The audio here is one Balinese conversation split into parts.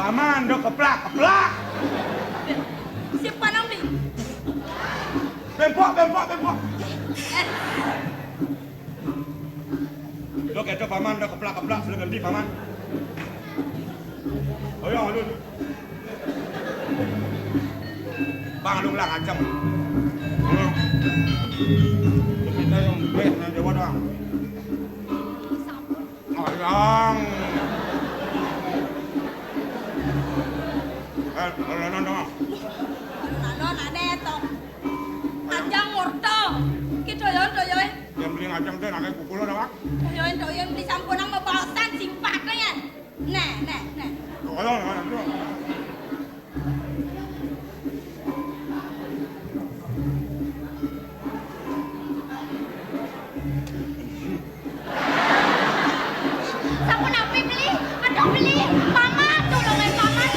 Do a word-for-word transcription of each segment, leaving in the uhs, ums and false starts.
Paman, do keplak, keplak. Siapa nang di? Bempok, bempok, bempok. Dok, itu paman, dok keplak-keplak, sudah ganti paman. Oh ya, lu. Bang, lu ngelang ancam. Hmm. Kita yang best, yang Jawa doang. Ayang. Eh, lalu nonton. Lalu nonton, ada itu. Ancang murta. Ki doyan-doyan. Yang beli ngajeng teh nangke kukula dah, Wak. Doyan-doyan beli sampunang bebaosan simpatnya ya. Nah, nah, nah. Tolong, tolong, tolong. Sampun apa beli? Aduh beli. Paman, tulungan paman.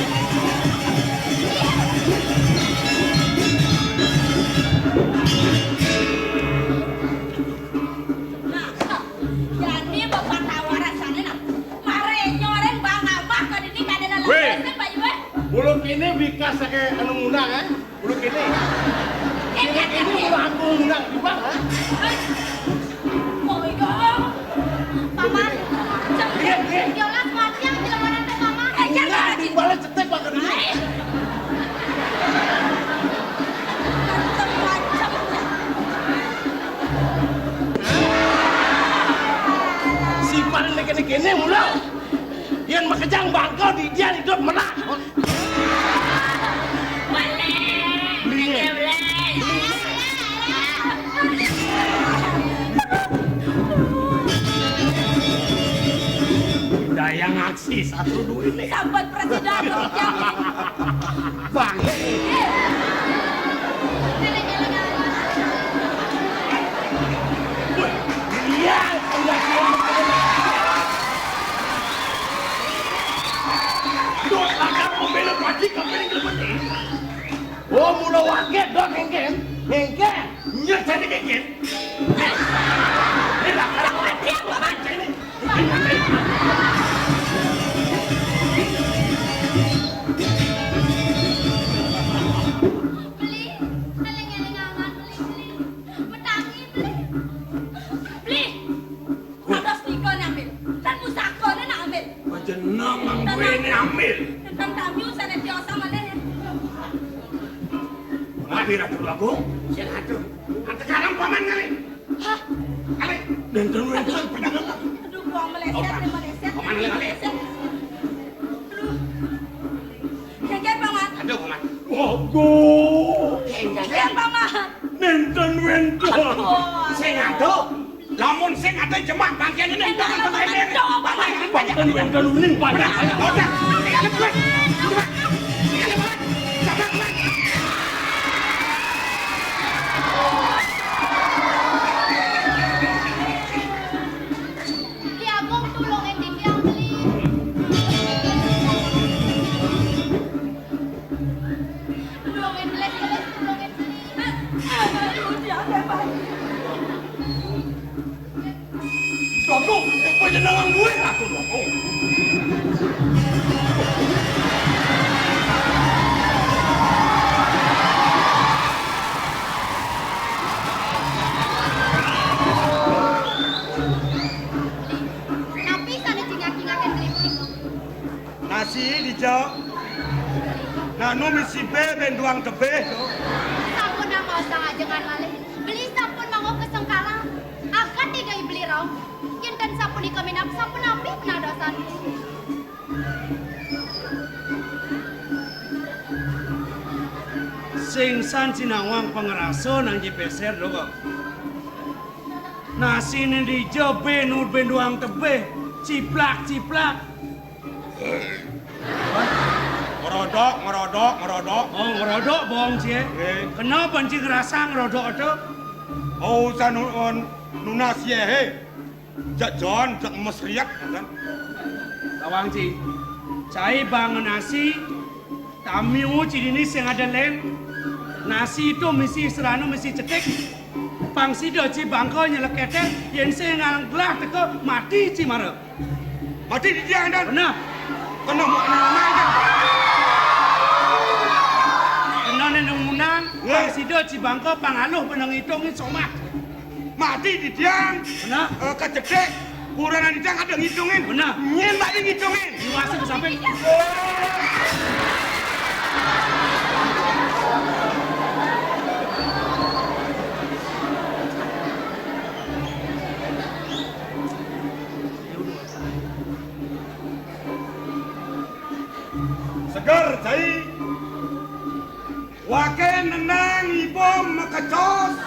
Nah, jadi bapak tawa rasanya nah. Mare nyoreng bang abah ke dini kada lalu. Weh. Sih, Pak Iwan. Bulu kini bikas sake anu ngundang, eh? Bulu kini. Eh, kini, kini bulu aku ngundang di bang, eh? Oh iya. Paman. Iya, iya. Yolas mati yang tidak mana teh paman. Eh, jangan. Di balik cetek bang ke dini. Ai. Macam-macam. Si paling kene-kene mula. Yang makejang bangkau di dia hidup menak. Beli. Dayang aksi satu duit nih. Sambat presiden tuh, jangan. Bang. Iya, udah siap. Dot lakar pembela pati kapiring kelemeti. Oh, mula waget dot ngengken. Ngengken. Nyet jadi ngengken. Ini lakar pati apa, Bang? Ini. Beli, eling-eling angan, beli, beli. Metangi, beli. Beli. Kados nika nyambil. Tan pusakane nak ambil. Panjenengan mangguene ambil. Tentang tamu sana tiosa maneh. Ngerti Ratu Agung? Sing atuh. Ate karam paman kali. Hah? Kali. Dan terus itu panjenengan. Aduh, buang meleset, oh, meleset. Paman kali. Meleset. Aduh. Jajan, Paman. Aduh, Paman. Waduh. Jajan, Paman. Nenten wenten. Aduh. Sing atuh. Lamun sing ate jemak bangkene ning tangan pemain. Bangkene wenten uning pada. Ora. Ki Agung, tulungin titiang, Beli. Tulungin, Beli, Beli, tulungin, Beli. Datu, panjenengan duwe aku, Datu. Napi sane cingak-cingaken Beli punika? Nasi dija. Nanu misi be benduang tebeh, to. Sampun nang maos sangajengan malih. Beli sampun mangguh kesengkalan. Akan didai Beli rauh. Yen ten sapunika minab sapunapi penadosan. Sing san sinawang pangrasa nang jipeser, to, kok. Nasine dija be nur benduang tebeh, ciplak-ciplak. Ngerodok, ngerodok, ngerodok. Oh, ngerodok, bong, cie. Nggih. Kenapa, Ci, ngerasa ngerodok itu? Oh, sanu, on, nunas, ye, he. Jak John, jak mesriak, kan? Tawang, Ci. Cai bang nasi, tamiu, Ci, dini sing ada len. Nasi itu misi serana, misi cetik. Pang sida, Ci, bangka nyelekete, yen sing ngalang gelah teka, mati, Ci, mara. Mati di dia, Indan. Bener. Kena mau kena naik, kan? Ane nang munang, nggih, pang sida cibangka, pang aluh beneng ngitungin somah. Mati di tiang. Bener. Eh, kecedek. Kurenan di tiang ada ngitungin. Bener. Nyén badi ngitungin. Diwasa ke samping. Seger, Cai. Waké nendang iba makecos.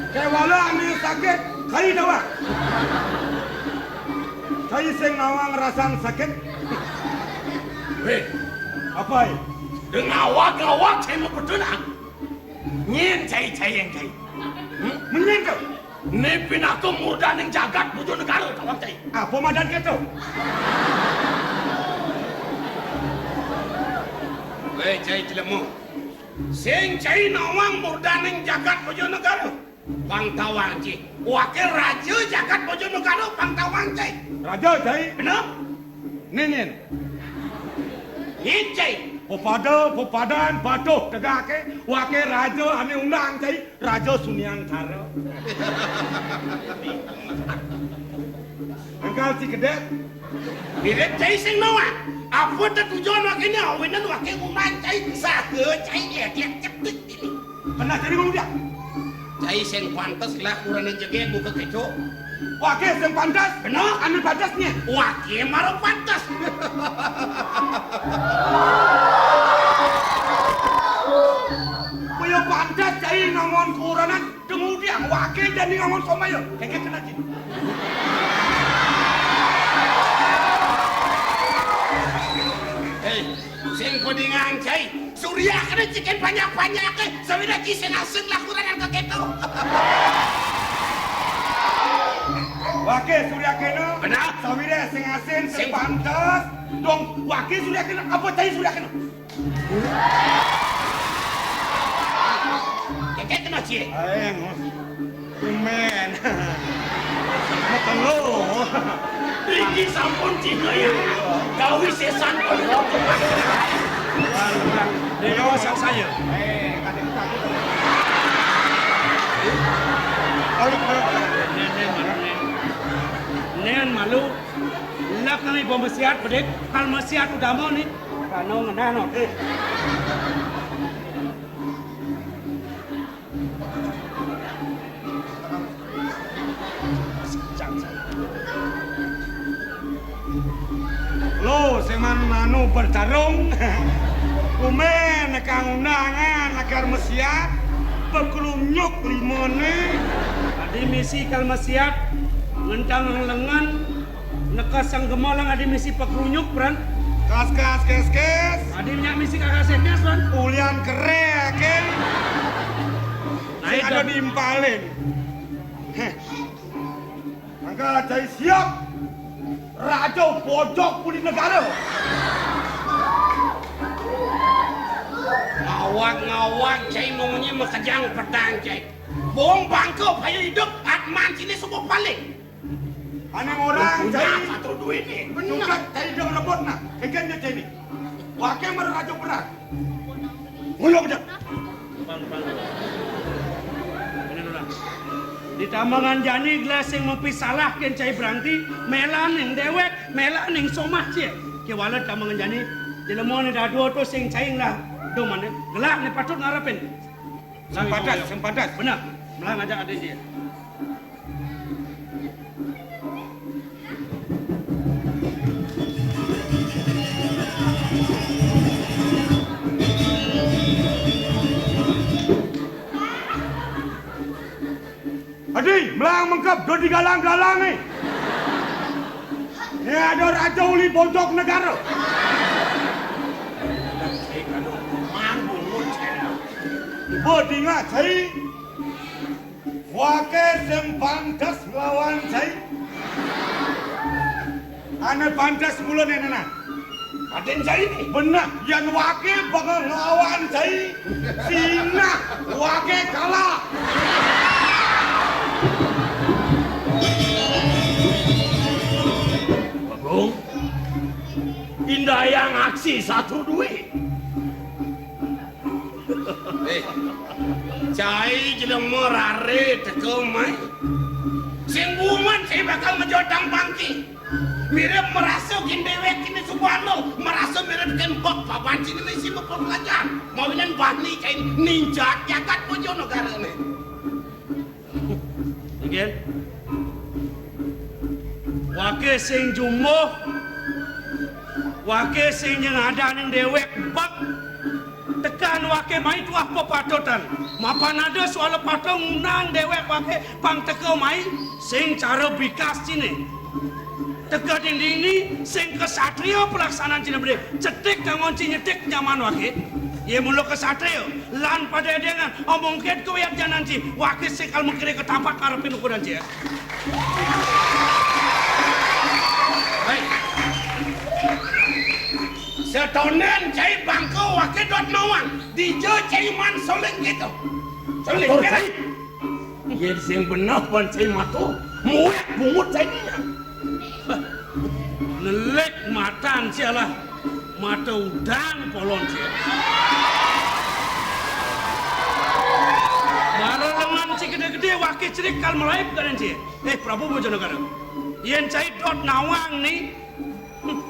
Kéwala ané sakit, kai dawak. Kai sing nawang rasan sakit. Wéh, apaé? Dengawak-ngawak cai mabetulak. Nyén cai, cai yang cai. Hmm? Menyén to? Né pinaka murdaning jagat Bojonegara, tawang cai. Apa madan kéto? Wéh, cai jelema. Sing cai nawang murdaning jagat Bojonegara, pang tawang cai. Waké raja jagat Bojonegara, pang tawang cai. Raja, cai? Bener? Ninin. Nyén cai? Pepada, pepadan, patuh, tegaké, waké raja ané undang cai. Raja Suniantara. Enggal ci kedék. Mirip cai sing nawang. Apa tetujon wakéné, awinan waké ngundang cai saha cai édék cetik ini. Pernah jadi ngomong dia? Cai sing pantes lah kurenan jegég buka kéto. Waké sing pantes? Bener. Ané pantes nyén? Waké mara pantes. Kaya pantes cai ngangon kurenan. Kemudian waké jani ngangon somaya. Kéngkén kena cai. Héi, sing padingang cai. Surya kéné cikin panjak-panjaké. Sawiré ci sing asin lakuran ka kéto. Waké surya kéné. Bener. Sawiré sing asin, sing pantes. Dong, waké surya kéné. Apa cai surya kéné? Kéngkén kena cai. Aéng, kumén. Matelo. Iki sampun cihna ya. Gawi sésan. Dewa sangsaya. Nén, nén malu, nén. Nén malu. Lak nang ibu mesiat bedik, kal mesiat utama ni. Kano ngenah no. Lo, sing manu-manu bertarung. Kumén kang undangan lakar mesiat, pekrunyuk limané. Adi misi kal mesiat, ngentang lengan, Nekasang gema lang adi misi pekrunyuk, Bran. Kas, kas, kes, kes. Adi nyak misi kakak sekdes, Bran. Ulian keré, Ken. Sing ada diimpalin. Héh. Angka cai siap. Raja Bojog Puri Negara. Ngawag-ngawag cai, mongnya makejang pedang cai. Bong bangka paya idup, atman sini subuh paling. Ané ngorang cai. Satu duit ni. Bener. Cai dong rebut nah. Kéngkén cai ni. Waké maraja perang. Nguyuk ja. Di tambangan jani gelah sing mapisalah kén cai Branti, mélaning déwék, mélaning somah cai. Kéwala tambangan jani, jelema né dadua to sing cai lah. Dong mané, gelah né patut ngarepin. Sing pantes, sing pantes. Bener. Melah ngajak adé cai. Adi, melah mengkep, dadi galang-galang ni. Ni ada raja uli Bojog Negara. Ibu dinga cai. Waké sing pantes nglawan cai. Ané pantes mula nénénan. Adén cai ni. Bener, yén waké bakal nglawan cai. Sinah waké kalah. Bagong, indayang aksi satru dué. Cai jelema rare teka mai. Sing buman cai bakal ngejotang pangki. Mirip merasa kin dewek kini subano, merasa mirip kin bok paban sini misi bepelajar. Mawinan bani cai ninjak jagat Bojonegara ni. Nggih. Wake sing jumbuh, wake sing nyengadaning dewek bek, tekan wake mai tuah pepatutan. Mapan ada suala patuh ngundang dewek wake pang teka mai sing cara bikas cine. Teka dinding ni sing kesatria pelaksanaan cine bede. Cetik kangon ci nyetik nyaman wake. Ye mula kesatria. Lan pada edengan, omong ket kuwiat janan ci, wakis sekal mengkere ketapak ngarepin ukuran ci. Baik. Setonden cai bangko wake dot nawang, dija cai man soling gitu. Soling. Tur, beres. Cai. Yen sing beneh ban cai matur, muek bungut cai. Nelik matan sialah. Mata udang polon ci. Mara lengan ci gede-gede, wake cerik kal melaib kaden ci. Eh, Prabu Bojonegara. Yen cai dot nawang ni,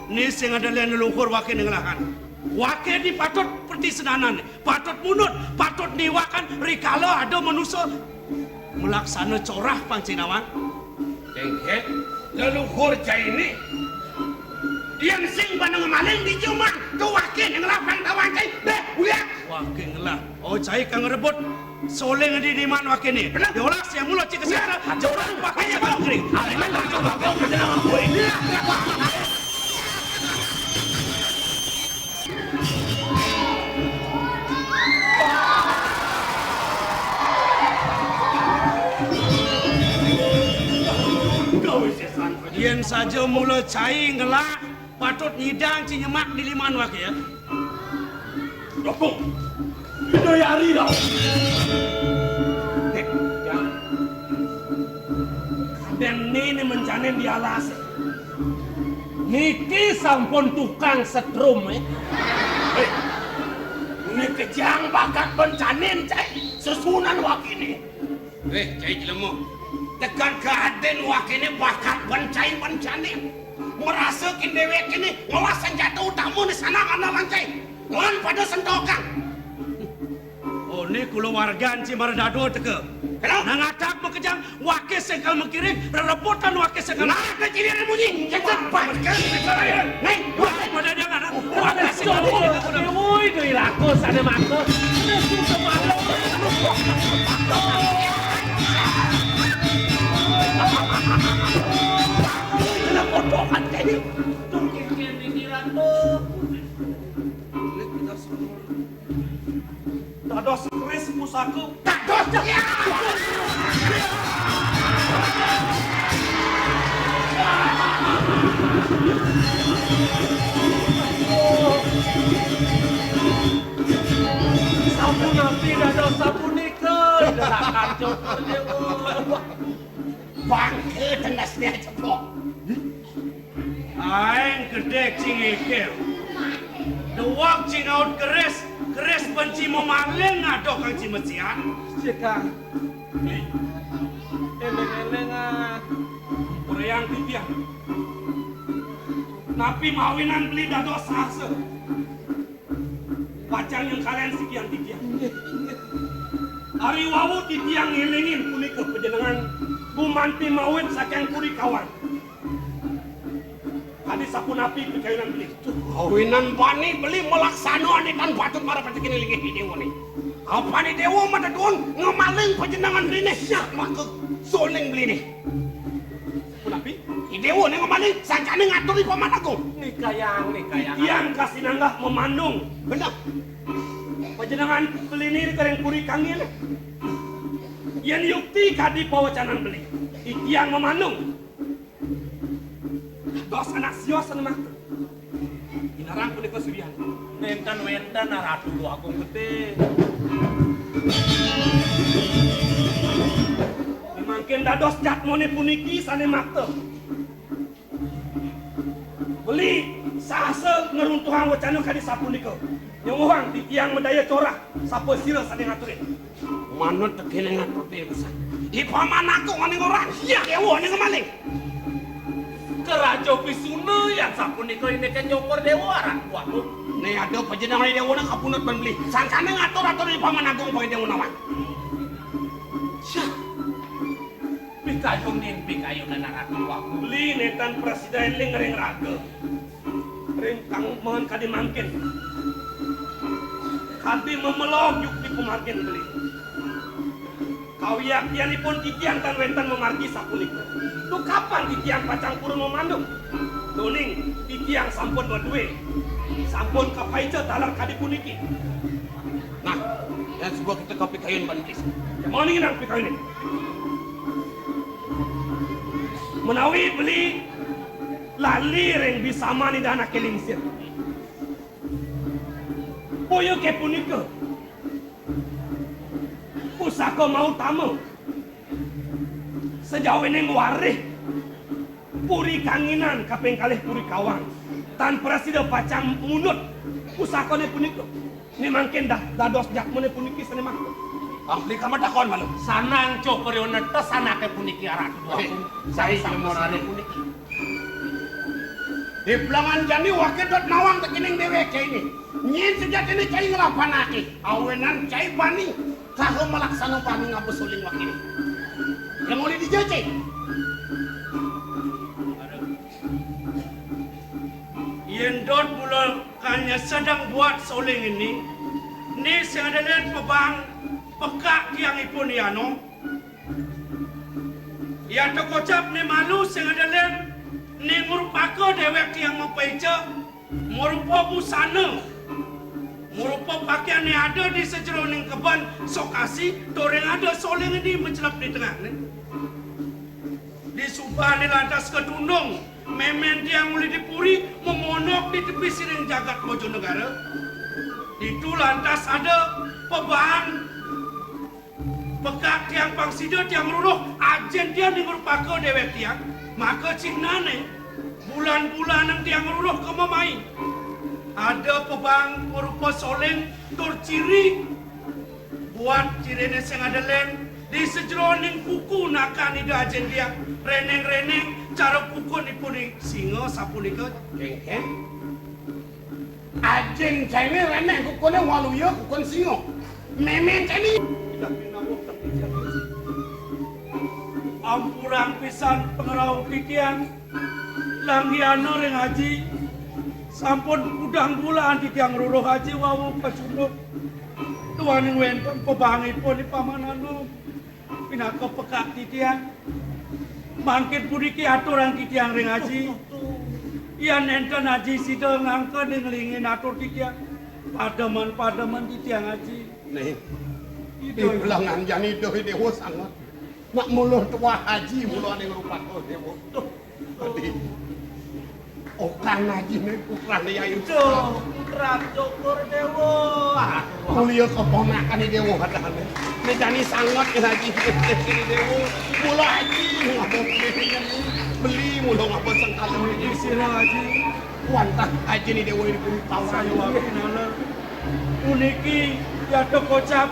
ni sing ada len leluhur wake nengelahan. Wake ni patut perti senanan, patut munut, patut niwakan rikala ada manusa melaksana corah pang ci nawang. Dengke, leluhur cai ni. Yen sing bana ngemaling di jumah, tu wake ngelah pang tawang cai. Deh, uliak. Wake ngelah. Oh, cai kang rebut. Soling di diman wake ni. Bener. Yolah, siang mula cik kesehatan. Uliak. Aja orang wake. Ayo, bang. Kering. Ayo, bang. Yen saja mula cai ngelah, patut nyidang ci nyemak di liman wake, ya. Dokong, ida yari tau. Eh, ya. Dan ni, ni menjanin di alas. Niki sampun tukang setrum, eh. Hei, ni kejang bakat bencanin, cai. Sesunan wakine. Eh, cai jelema. Tekan keadaan wakine bakat bencai bencanin. Merasa kin dewek kini ngolah senjata utama di sana ana langkai. Lan pada sentokang. Oh, ni kulawargan ci mara dadua teka. Kenapa? Nang atap makejang, wakis sekal makiring, rerebutan wakis sekal. Nah, ada ciri ada munyi. Kita cepat. Nih, pada dia kan. Wakis sekal makiring. Woi, doi laku sana mata. Ada susah malu. Kena potongan kayak ni. Tunggu pikiran tu. Dados keris pusaka. Dados, ya! Sapunapi dados sapunika? Delakan coba, Dewa. Bangke tenesne cepok. Aeng gedeg ci ngikil. Dewek ci ngaut keris, keris ben ci mamaling adoh kang ci mesiat. Cekang. Eleng-eleng, ah. Urayang titiang. Napi mawinan beli dados sahasa? Pacang nyengkalian sikian titiang. Ari wau titiang ngelingin punika panjenengan gumanti mawit saking Puri Kawan. Kadi sapunapi pikayunan beli? Kawinan bani beli malaksana ane tan patut marep rejekin linggih di dewa ni. Apane dewa matetuun ngemaling panjenengan rene, sak maka soling beli ni. Punapi? Idewa ning mani sancane ngatur di Paman Agung. Nikayang, nikayang. Titiang kasinanggah mamandung. Bener. Panjenengan belini kering puri kangin. Yen yukti kadi pawacanan beli, titiang mamandung. Dos anak sios anu mah. Inarang punika Suryan. Wenten-wenten, Ratu Agung Getih. Mangkin dados jadmane puniki sane makta. Beli Sasa ngruntuhang wacana kadi sapunika. Nyuwuhang titiang madaya corah, sapa sira sané ngaturin. Manut tekening atur déwasa. I Paman Agung ané ngorahang, iya, déwa ané ngamaling. Karaja Pisuna yan sapunika indiké nyokor déwa aran kuaku. Né ada pajenengan déwa ané kapundhut ban beli. Sangkané ngatur-atur I Paman Agung pang déwa nawang. Syah. Pikayunin, pikayunin anak kuaku. Beli nénten prasida éling ring raga. Ring kang maan kadi mangkin. Kadi mamelog yukti pamargin beli. Kawiaktianipun titiang tan wénten mamargi sapunika. Duh kapan titiang pacang purun mamandung? Duh ning titiang sampun madué. Sampun kapaica taler kadi puniki. Nah, yan suba kita kapikayun ban beli. Mani nang pikayunin. Menawi beli lali ring bisaman Ida Anaké Lingsir. Boya ké punika. Pusaka mautama. Sajawining warih Puri Kanginan kaping kalih Puri Kawang. Tan prasida pacang munut pusakané punika. Né mangkin dah dados jakmané puniki sané mangku. Ampli kama takon malu. Sanang cokor yo netes anaké puniki aran kuaku. Cai morané puniki. Diplangan jani waké dot nawang tekening déwék cainé. Nyén sujatiné cai nglapanake, awinan cai bani kaha malaksana bani ngaba soling waké. Yang oleh dijajai. Yén dot mula kanya sedeng buat soling ini, ni sing ada lén pebang pekak tiang ipun iano. Yata kocap né malu sing ada lén né ngrupaka déwék tiang mapaica, marupa busana, marupa pakian né ada di sajeroning keben sokasi, toring ada soling di macelep di tengahné. Di subané lantas katundung, mémén tiang uli di puri, mamonok di tepi siring jagat Bojonegara. Ditu lantas ada pebang Pekak tiang pang sida tiang ruruh, ajin tiang ning ngrupaka déwék tiang, maka cihnané bulan-bulanan tiang ruruh ka mamai. Ada pebang marupa soling tur ciri. Buat ciriné sing ada lén di sajeroning kuku nakan Ida Ajin tiang, renéng-renéng cara kukunipun singa sapunika. Kéngkén. Ajin cainé renéng kukuné waluya kukun singa. Mémén cainé. Ampurang pisan pangrauh titiang. Langgihana ring aji. Sampun kudang bulan titiang ruruh aji wau pacunduk. Duaning wénten pebangipun di pamananu. Pinaka pekak titiang. Mangkin puniki aturang titiang ring aji. Yén nénten aji sida ngangken nglingin atur titiang. Pademen-pademen titiang aji. Nih, di belengan jani doh déwa sanget. Nak mula tuah aji mula ning rupa déwa. Duh. Adi. Okan ajiné putrané Yai. Duh, putra Cokor Déwa. Mulia keponakan Déwa adané. Né jani sanget yén aji déwa. Mula aji ngapa beli mula ngapa sengkala. Puniki sira aji. Wantah ajiné déwa ipun tawang. Saya wapi naler. Puniki yata kocap.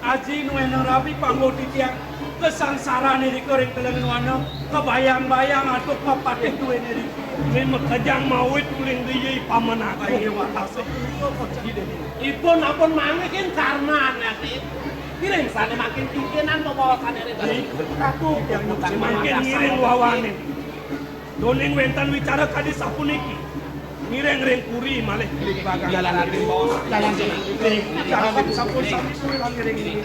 Aji nuénang rabi panggo titiang kasangsarané rika ring telengen wana, kabayang-bayang antuk papatih tuéné rika. Ring makejang mawit uling dia paman aku. Ayo, watas. Ipun ampun manggihin karman ati. Kiring sané mangkin pingkinan pabaosané ring. Ratu, mangkin ngiring wawanin. Duaning wénten wicara kadi sapuniki. Ngiring ring puri malih. Jalan, jalan, jalan. Jalan sampun sami puri ngiring.